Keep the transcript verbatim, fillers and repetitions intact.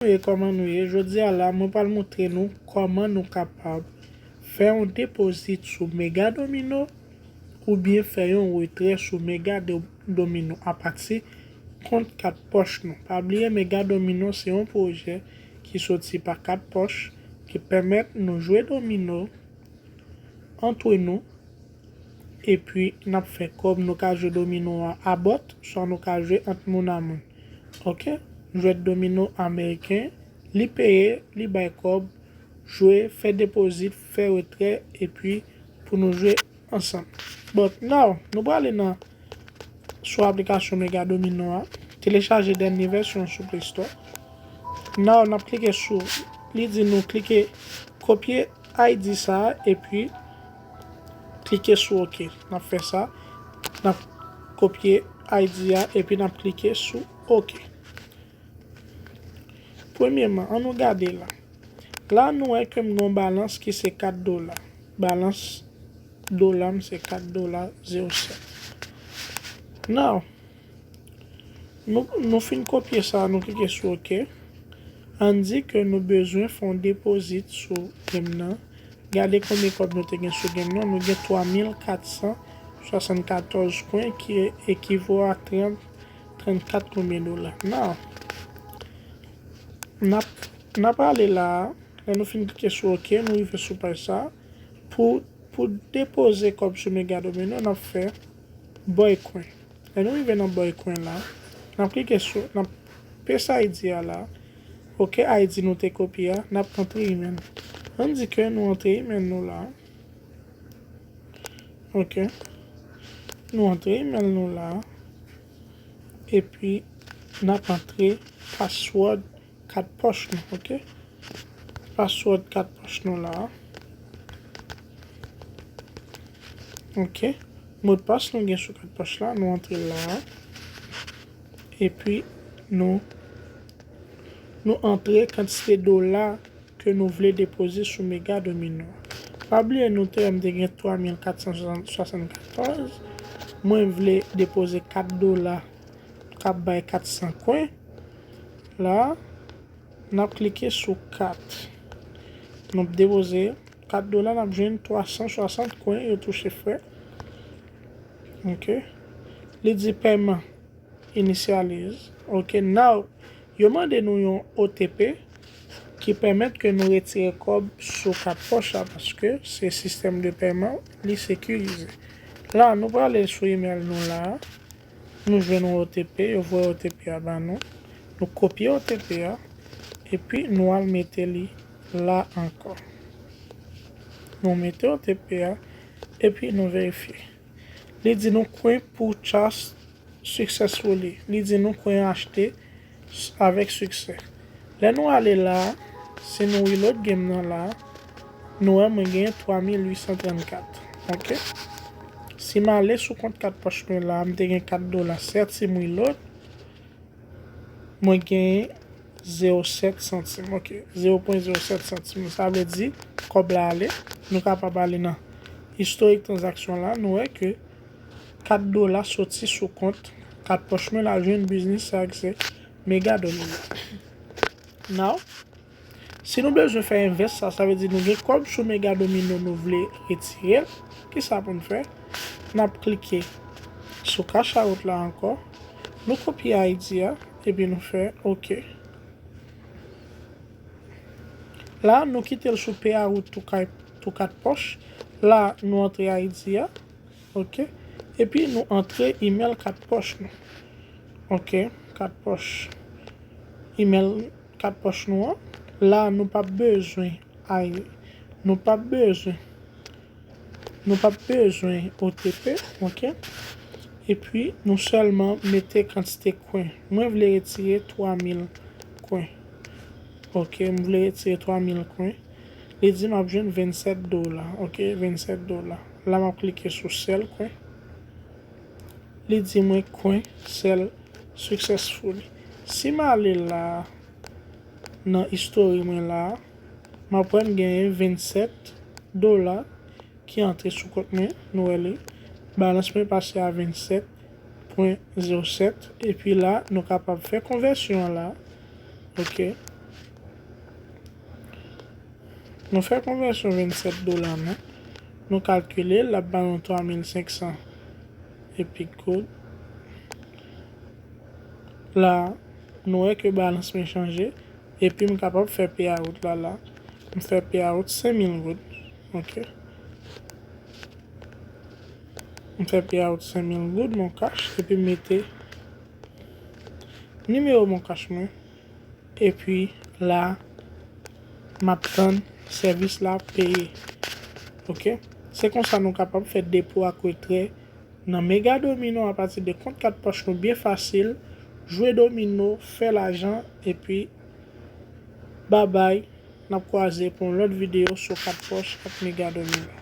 Kòman nou ye? Jodi a la, mwen pral montre nou kòman nou kapab fè yon depozit sou Mega Domino oubyen fè yon retrè sou Mega Do- Domino apati kont kat pòch nou. Pa bliye, Mega Domino se yon pwojè ki soti pa kat pòch ki pèmèt nou jwe domino antre nou, epi n ap fè kòb. Nou ka jwe domino a abòt, swa nou ka jwe ant moun a moun. Oke? Jwèt domino ameriken, li peye, li bay kòb, jwe, fè depozit, fè retrè, epi pou nou jwe ansanm. But now, nou prale nan sou aplikasyon Mega Domino a, telechaje dènye vèsyon sou Play Store. Now, n ap klike sou, li di nou klike kopye I D sa a, epi klike sou OK. N ap fè sa. N ap kopye I D a, epi n ap klike sou OK. Premyèman, an nou gade la. La, nou wè ke m gen yon balans ki se kat dola. Balans dola m se kat dola zewo sèt. Now, nou, nou fin kopye sa, nou klike sou OK. Ann di ke nou bezwen fè yon depozit sou game nan. Gade konbyen kòb nou te gen sou game nan. Nou gen twa mil kat san swasann katòz kwen ki ekivo a trant, trannkat konbyen dola. Now, n ap, n ap ale la a. Lè nou fin klike sou OK, nou rive sou paj sa a. Pou, pou depoze kòb sou Mega Domino, n ap fè buy kwen. Lè nou rive nan buy kwen la, n ap klike sou, n ap pes I D a la. OK, I D nou te kopye a, n ap antre email. Ann di ke nou antre email nou la. OK. Nou antre email nou la. Epi, n ap antre password kat pòch nou, OK? Password kat pòch nou la. OK? Modpas nou gen sou kat pòch la, nou antre la. Epi, nou, nou antre kantite dola ke nou vle depoze sou Mega Domino. Pa bliye, nou te wè m te gen twa mil kat san swasann katòz. Mwen vle depoze kat dola k ap bay kat san kwen. La, n ap klike sou kat. Nou ap depoze kat dola, n ap jwenn twa san swasant kwen yo touche frè. OK. Li di pèman inisyalize. OK, now, yo mande nou yon O T P ki pèmèt ke nou retire kòb sou kat pòch la, paske se sistèm de pèman, li sekirize. La, nou prale sou email nou la. Nou jwenn yon O T P, yo voye O T P a ba nou. Nou kopye O T P a, epi nou al mete li la ankò. Nou mete O T P a, epi nou verifye. Li di nou kwen purchase successfully. Li di nou kwen achte s- avèk siksè. Lè nou ale la, si nou reload game nan la, nou wè mwen genyen twa mil uit san trannkat. OK? Si m ale sou kont kat pòch mwen la, m te gen kat dola. Sèt, si m reload, mwen genyen zewo sèt santim. OK, zewo pwen zewo sèt santim. Sa vle di, kòb la ale. Nou kapab ale nan istorik tranzaksyon la. Nou wè ke kat dola soti sou kont kat pòch mwen la, jwenn biznis sa ki se Mega Domino. Now, si nou bezwen fè envès sa, sa vle di nou gen kòb sou Mega Domino, nou vle retire l. Kisa pou n fè? N ap klike sou Cash Out la ankò. Nou kopye I D a, epi nou fè OK. La, nou kite l sou payout tou kat pòch. La, nou antre I D a. OK. Epi nou antre email kat pòch nou. OK. Kat pòch. Email kat pòch nou an. La, nou p ap bezwen ay. Nou p ap bezwen. Nou p ap bezwen O T P, OK? Epi, nou sèlman mete kantite kwen. Mwen vle retire twa mil kwen. OK, m vle retire twa mil kwen. Li di m ap jwenn vennsèt dola, OK? Vennsèt dola. La, m ap klike sou sèl kwen. Li di mwen kwen sèl successfully. Si m ale la, nan istori mwen la, m ap wè m genyen vennsèt dola ki antre sou kont mwen, nou wè li. Balans mwen pase a vennsèt pwen zewo sèt. Epi la, nou kapab fè konvèsyon an la. OK. Nou fè konvèsyon vennsèt dola nou. Nou kalkile, l ap ba nou twa mil senk san epi goud. La, nou wè ke balans mwen chanje. Epi m kapab fè payout la la. M fè payout senk mil goud. Ok. M fè payout senk mil goud Mon Cash epi m mete nimewo Mon Cash mwen. Epi la, m ap tann sèvis la peye. Ok? Se konsa nou kapab fè depo ak retrè nan Mega Domino apati de kont kat pòch nou byen fasil. Jwe domino, fè lajan, epi babay, n ap kwaze pou yon lòt videyo sou kat pòch ak Mega Domino.